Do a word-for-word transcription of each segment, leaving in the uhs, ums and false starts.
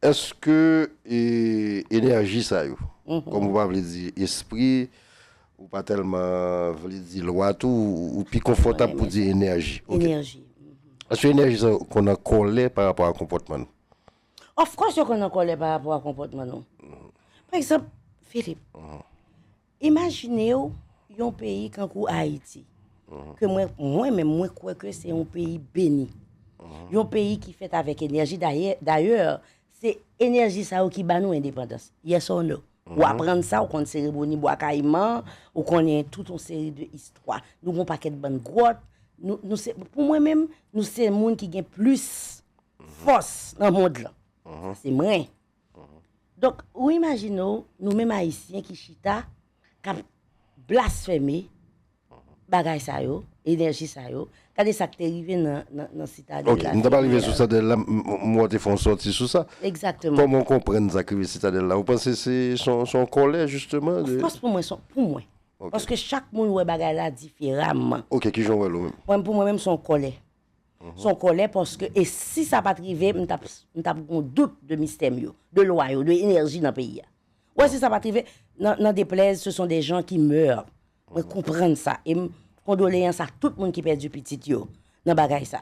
Èske e, enèji sa yo, kòm ou pa vle di espri, ou pa tèlman vle di lwa tou, ou, ou pi konfòtab pou di enèji? Ok. Enèji. Èske enèji sa yo konn an kòlè pa rapò a konpòtman nou? Of course, yo konn an kòlè pa rapò a konpòtman nou. Pa egzanp, Philippe, imajine w yon peyi kankou Ayiti, ke mwen, mwen menm, mwen kwè ke se yon peyi beni. Yon peyi ki fèt avèk enèji. Dayè, dayè, se enèji sa yo ki ba nou endepandans. Yes or no? Ou aprann sa, ou konn seremoni Bwa Kayiman, ou konnen tout yon seri de istwa. Nou gon pakèt bann gwòt. Nou, nou se, pou mwen menm, nou se moun ki gen plis fòs nan mond lan. Sa se mwen. Donk, ou imajine w, nou menm Ayisyen ki chita, k ap blasfeme bagay sa yo, enèji sa yo. Gade sa k te rive nan, nan, nan Sitadèl la. Ok, m t ap rive sou Sitadèl la, m, m, m wè w te fè yon sòti sou sa. Egzakteman. Kòman w konprann sa k rive Sitadèl la? Ou panse se, se yon, se yon kòlè, jisteman? Of course, pou mwen, se yon, pou mwen. Ok. Paske chak moun wè bagay la diferaman. Ok, kijan w wè l ou menm? Mwen, pou mwen menm, se yon kòlè. Se yon kòlè paske, e si sa pa t rive, m t ap, m t ap gon dout de mistè m yo, de lwa yo, de enèji nan peyi a. Wè, si sa pa t rive, n'en, n'en déplaise, ce sont des gens qui meurent. Mwen konprann sa. E m kondoleyans a tout moun ki pèdi pitit yo nan bagay sa.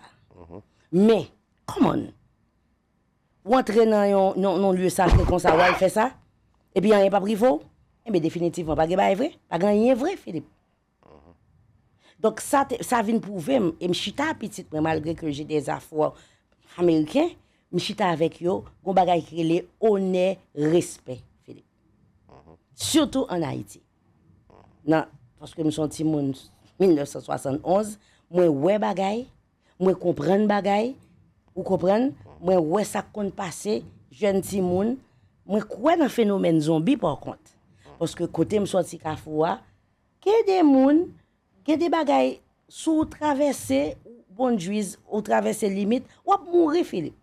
Men, kòman? Ou antre nan yon, yon, yon lye sakre konsa, w al fè sa, epi anyen p ap rive w? Enben, definitivman, pa gen bagay vre. Pa gen anyen vre, Philippe. Donk, sa te, sa vin pwouve m, e m chita pitit mwen, malgre ke j'ai des afro-américains, m chita avèk yo, gon bagay ki rele onè, respè, Philippe. Sitou ann Ayiti. Nan, paske m se yon timoun mil nèf san swasann onz, mwen wè bagay, mwen konprann bagay, ou konprann, mwen wè sa k konn pase, jèn timoun, mwen kwè nan fenomèn zonbi, pa kont. Paske kote m sòti Kafou a, gen de moun, gen de bagay, si w travèse boundaries, ou travèse limit, w ap mouri, Philippe.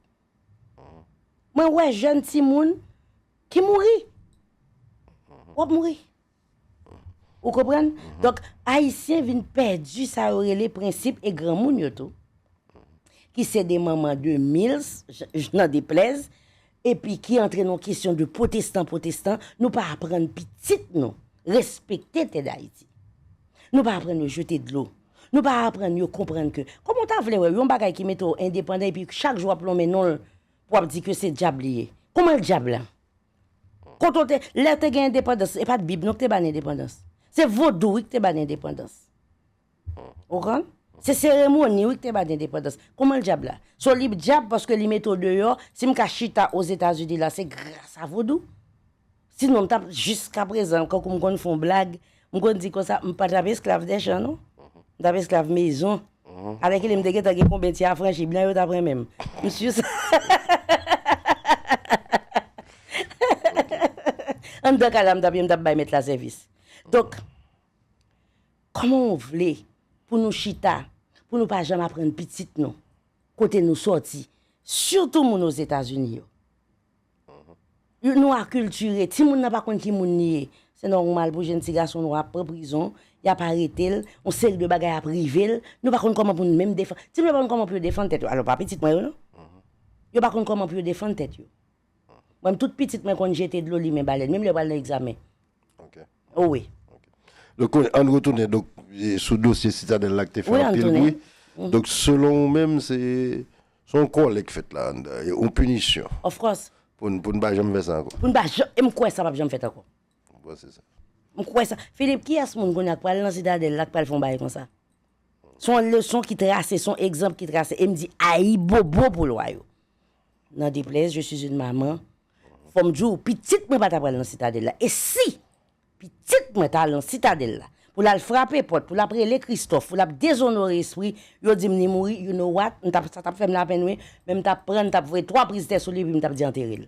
Mwen wè jèn timoun ki mouri. W ap mouri. Ou konprann? Donk, Ayisyen vin pèdi sa yo rele prensip e granmoun yo tou, ki se de manman de mil, j-, j-, n'en déplaise, epi ki antre nan kesyon de pwotestan, pwotestan, nou pa aprann pitit nou respekte tè Dayiti. Nou pa aprann yo jete dlo. Nou pa aprann yo konprann ke, kòman w ta vle wè yon bagay ki mete w endepandan epi chak jou w ap lonmen non l pou w ap di ke se dyab li ye? Kòman l dyab la? Kote w te, lè te gen endepandans, e pa t Bib non ki te ba n endepandans. Se vodou wi ki te ba n endepandans. Ou konprann? Se seremoni wi ki te ba n endepandans. Kòman l dyab la? So li dyab paske li mete w deyò, si m ka chita Ozetazini la, se gras a vodou. Sinon, m t ap, jiskaprezan, kankou m konn fè yon blag, m konn di konsa, m pa t ap esklav dèchan non. M t ap esklav mezon. Alèkile m te gentan gen konbyen ti afranchi blan yo t ap renmen m. M si sa. Anndan kay la, m t ap ye, m t ap bay mèt la sèvis. Donk, kòman w vle pou nou chita, pou nou pa janm aprann pitit nou kote nou sòti, sitou moun Ozetazini yo? Yo, nou akiltire. Timoun nan pa konn ki moun li ye. Se nòmal pou jèn ti gason nou ap pran prizon, y ap arete l, yon seri de bagay ap rive l. Nou pa konn kòman pou nou menm defann. Timoun yo pa konn kòman pou yo defann tèt yo. Alò, pa pitit mwen yo, non. Yo pa konn kòman pou yo defann tèt yo. Mwen, tout pitit mwen konn jete dlo, limen balèn, menm lè yo pral nan egzamen. Ok. O wi. Ok. Donk, kounye, ann retounen, donk, e, sou dosye Sitadèl la ki te fè anpil bri. Wi, ann tounen. Donk, selon ou menm, se, se yon kòlè k fèt la anndan, e yon pinisyon. Of course. Pou n, pou n pa janm fè sa ankò. Pou n pa janm, e m kwè sa p ap janm fèt ankò. Ou panse sa? M kwè sa. Philippe, kiyès moun kounye a k pral nan Sitadèl la, k pral fè yon bagay konsa? Se yon leson ki trase, se yon egzanp ki trase. E m di, ayibobo pou lwa yo. N'en déplaise, je suis une maman. Fò m di w, pitit mwen pa ta pral nan Sitadèl la. E si pitit mwen t al nan Sitadèl la, pou l al frape pòt, pou l ap rele Christophe, pou l ap dezonore espri, yo di m li mouri, you know what? M t ap, sa t ap fè m lapenn, wi, men m t ap pran, m t ap voye twa priz tè sou li, epi m t ap di antere l.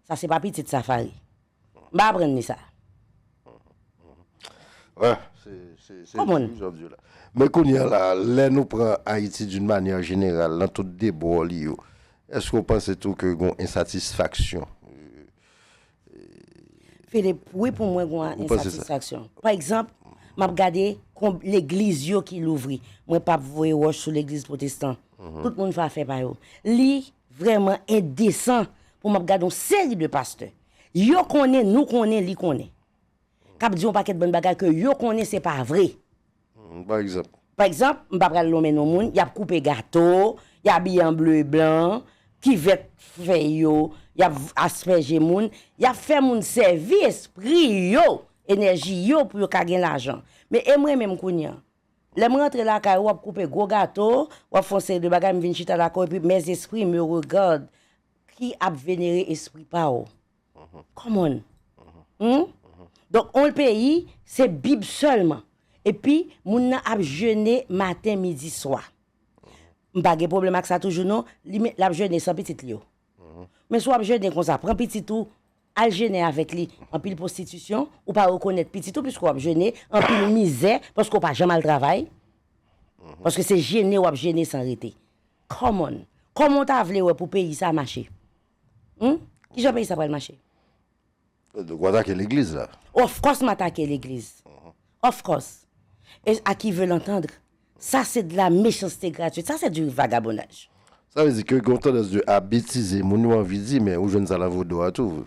Sa se pa pitit Safari. M pa aprann li sa. Wè, se, se, se Kòman? Jan w di la. Men kounye a la, lè nou pran Ayiti d'une manière générale, nan tout debò li yo, èske w panse tou ke gon ensatisfaksyon? Philippe, wi, pou mwen, gon ensatisfaksyon. Pa egzanp, m ap gade konb-, legliz yo ki louvri. Mwen p ap voye wòch sou legliz pwotestan. Tout moun fè afè pa yo. Li vrèman endesan pou m ap gade yon seri de pastè. Yo konnen, nou konnen, li konnen. K ap di yon pakèt bann bagay ke yo konnen se pa vre. Hmm, pa egzanp. Pa egzanp, m pa pral lonmen non moun, y ap koupe gato, y abiye an ble e blan, kivèt fèy yo, y ap aspèje moun, y ap fè moun sèvi espri yo, enèji yo pou yo ka gen lajan. Men e mwen menm kounye a. Lè m rantre lakay ou, w ap koupe gwo gato, w ap fè yon seri de bagay, m vin chita lakay ou, epi mes esprits me regardent ki ap venere espri pa w. Come on. Hmm? Donk, on peyi, se Bib sèlman. Epi, moun nan ap jene maten, midi, swa. M pa gen pwoblèm ak sa toujou, non. Li, men, l ap jene san pitit li yo. Men si w ap jene konsa, pran pitit ou, al jene avèk li. Anpil pwostitisyon, ou pa rekonèt pitit ou, piske w ap jene, anpil mizè, paske w pa janm al travay. Paske se jene w ap jene san rete. Come on. Kòman w ta vle wè pou peyi sa mache? Hmm? Kijan peyi sa pral mache? Donk, w atake legliz la. Of course, m atake legliz. Of course. Et à qui veut l'entendre? Sa se de la méchanceté gratuite. Sa se du vagabondage. Sa vle di ke gen yon tandans de abetize moun, yo anvi di, men ou jwenn sa nan vodou a tou.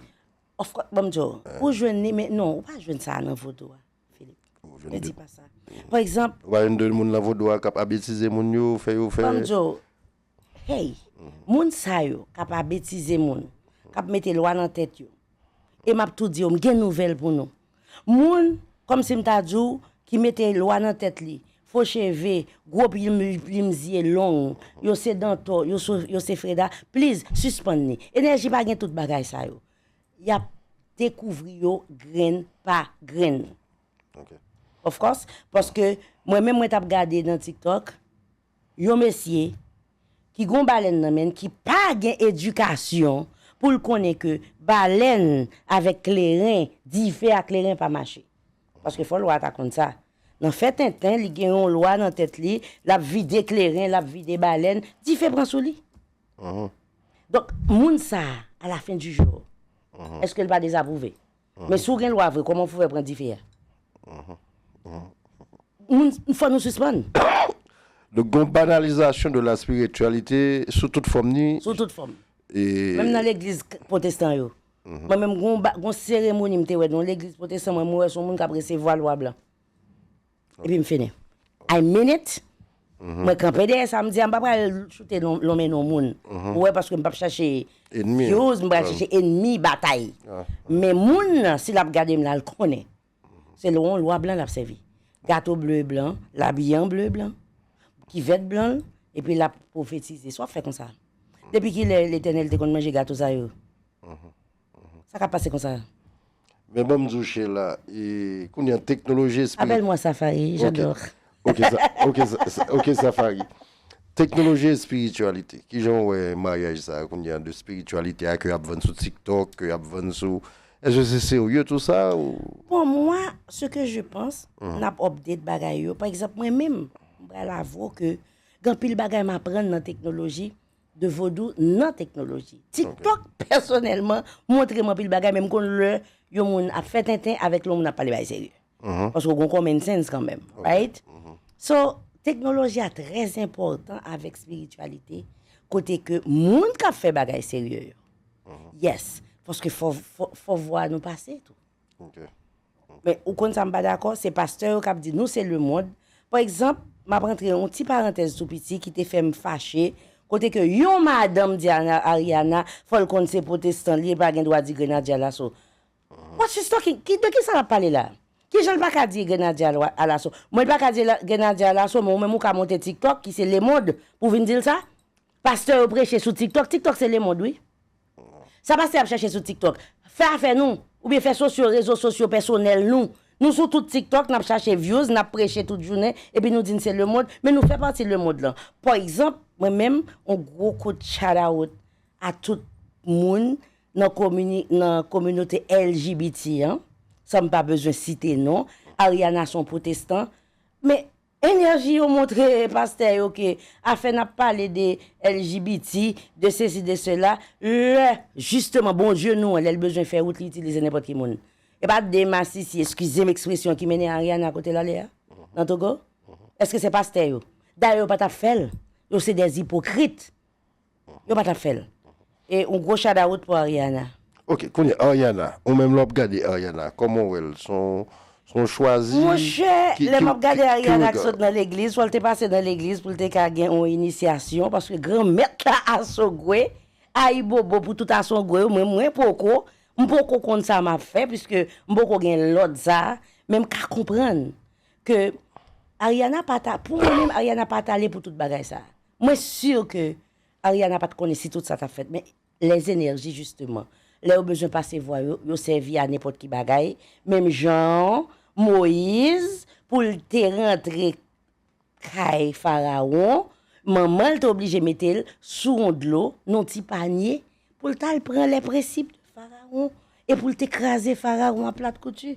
Of course, ban m di w, ou jwenn li, men non, ou pa jwenn sa nan vodou a, Philippe. Ou jwenn Ne de, dis pas ça. Pa egzanp, ou pa jwenn de moun nan vodou a k ap abetize moun yo, fè yo fè. ban m di w, hey, moun sa yo k ap abetize moun, k ap mete lwa nan tèt yo. E m ap tou di w, m gen nouvèl pou nou. Moun, kòmsi m ta di w, ki mete lwa nan tèt li, fo cheve, gwo plim, plim zye long, yo se Dantò, yo se, yo se Freda, please, sispann li. Enèji pa gen tout bagay sa yo. Y ap dekouvri yo grenn pa grenn. Ok. Of course, paske mwen menm mwen t ap gade nan TikTok, yon mesye ki gon balèn nan men ki pa gen edikasyon pou l konnen ke balèn avèk kleren, dife ak kleren pa mache. Paske fò lwa ta konn sa. Nan fè tenten, li gen yon lwa nan tèt li, l ap vide kleren, l ap vide balèn, dife pran sou li. Donk, moun sa a, à la fin du jour, èske l pa dezapwouve? Men si w gen lwa vre, kòman pou fè pran dife a? Moun, fò nou sispann. Donk, gon banalizasyon de la spiritualité sou tout fòm ni. Sou tout fòm. E Menm nan legliz k- pwotestan yo. Mwen menm, gon, ba- gon seremoni m te wè nan legliz pwotestan, mwen, mwen wè se yon moun k ap resevwa lwa blan. Epi m fini. I mean it. Mwen kanpe dèyè sa, m di, a, m pa pral choute lon- lonmen non moun. Ou wè, paske m p ap chache Ennmi. Views, m pral chache ennmi, batay. Men moun nan, si l ap gade m la, l konnen. Se yon lwa blan l ap sèvi. Gato ble e blan, l abiye an ble e blan, kivèt blan l, epi l ap pwofetize. Sa w ap fè konsa? Depi kilè Letènèl te konn manje gato sa yo? Sa k ap pase konsa? Men ban m di w, Sheila, e, kounye a teknoloji espirityèl. Appelle-moi Safari, j'adore. Ok, sa- ok, sa- sa- ok, Safari. Teknoloji espirityalite. Kijan w wè maryaj sa a kounye a de espirityalite a ke y ap vann sou TikTok, ke y ap vann sou. Èske se serye tou sa ou? Pour moi, ce que je pense, n ap update bagay yo. Pa egzanp, mwen menm, m pral avwe ke gen anpil bagay m aprann nan teknoloji, de vodou nan teknoloji. TikTok, pèsonèlman, montre m anpil bagay, men m konn lè yon moun ap fè tenten avèk yon moun ap pale bay serye. Paske w gen common sense kanmenm, right? So, teknoloji a trè enpòtan avèk espirityalite, kote ke moun k ap fè bagay serye yo. Yes, paske fò, fò, fò vwa nou pase tou. Ok. Men ou konn sa m pa dakò, se pastè yo k ap di nou se lemonn. Pa egzanp, m ap rantre yon ti parantèz tou piti ki te fè m fache, kote ke yon madanm di Ana- Ariana, fò l konn se pwotestan li, li pa gen dwa di Grenadye Alaso. What she's talking? Ki, de ki sa l ap pale la? Kijan l pa ka di Grenadye Ala- Alaso? Mwen, l pa ka di la- Grenadye Alaso, men ou menm ou ka monte TikTok, ki se lemonn, pou vin di l sa? Pastè yo preche sou TikTok. TikTok se lemonn, wi. Sa pastè ap chache sou TikTok? Fè afè nou, oubyen fè sosyo, rezo sosyo pèsonèl nou. Nou sou tout TikTok, n ap chache views, n ap preche tout jounen, epi nou di n se lemonn, men nou fè pati lemonn lan. Pa egzanp, mwen menm, yon gwo kout shout out a tout moun nan komini- nan kominote L G B T an, san m pa bezwen site non, Ariana se yon pwotestan, men enèji yo montre pastè yo ke afè n ap pale de L G B T, de sesi, de sela, lè, jisteman, Bondye nou an, lè l bezwen fè wout, li itilize nenpòt ki moun. E pa de masisi, eskize m ekspresyon, ki mennen Ariana kote l ale a, nan Togo? Èske se pastè yo? Dayè, yo pa t ap fè l. Yo se dè ipokrit. Yo pa t ap fè l. E yon gwo shout out pou Ariana. Ok, kounye a, Ariana, ou menm lè w ap gade Ariana, kòman w wè l? Se yon, se yon chwazi Monchè, ki- lè ki- m ap gade ki- ki Ariana k regard? Sot nan legliz, fò l te pase nan legliz pou l te ka gen yon inisyasyon, paske granmèt la asogwe, ayibobo pou tout asogwe yo, mwen, mwen poko, m poko konn sa m ap fè, piske m poko gen lòd sa, men m ka konprann ke Ariana pa ta, pou mwen menm, Ariana pa ta ale pou tout bagay sa. Mwen si ke Ariana pa t konnen si tout sa t ap fèt, men lèzenèji, jisteman, lè yo bezwen pase vwa yo, yo sèvi a nenpòt ki bagay, menm jan Moyiz, pou l te rantre kay Farawon, manman l te oblije mete l sou yon dlo, nan ti panye, pou l t al pran lè prensip de Farawon, e pou l te kraze Farawon a plat kouti.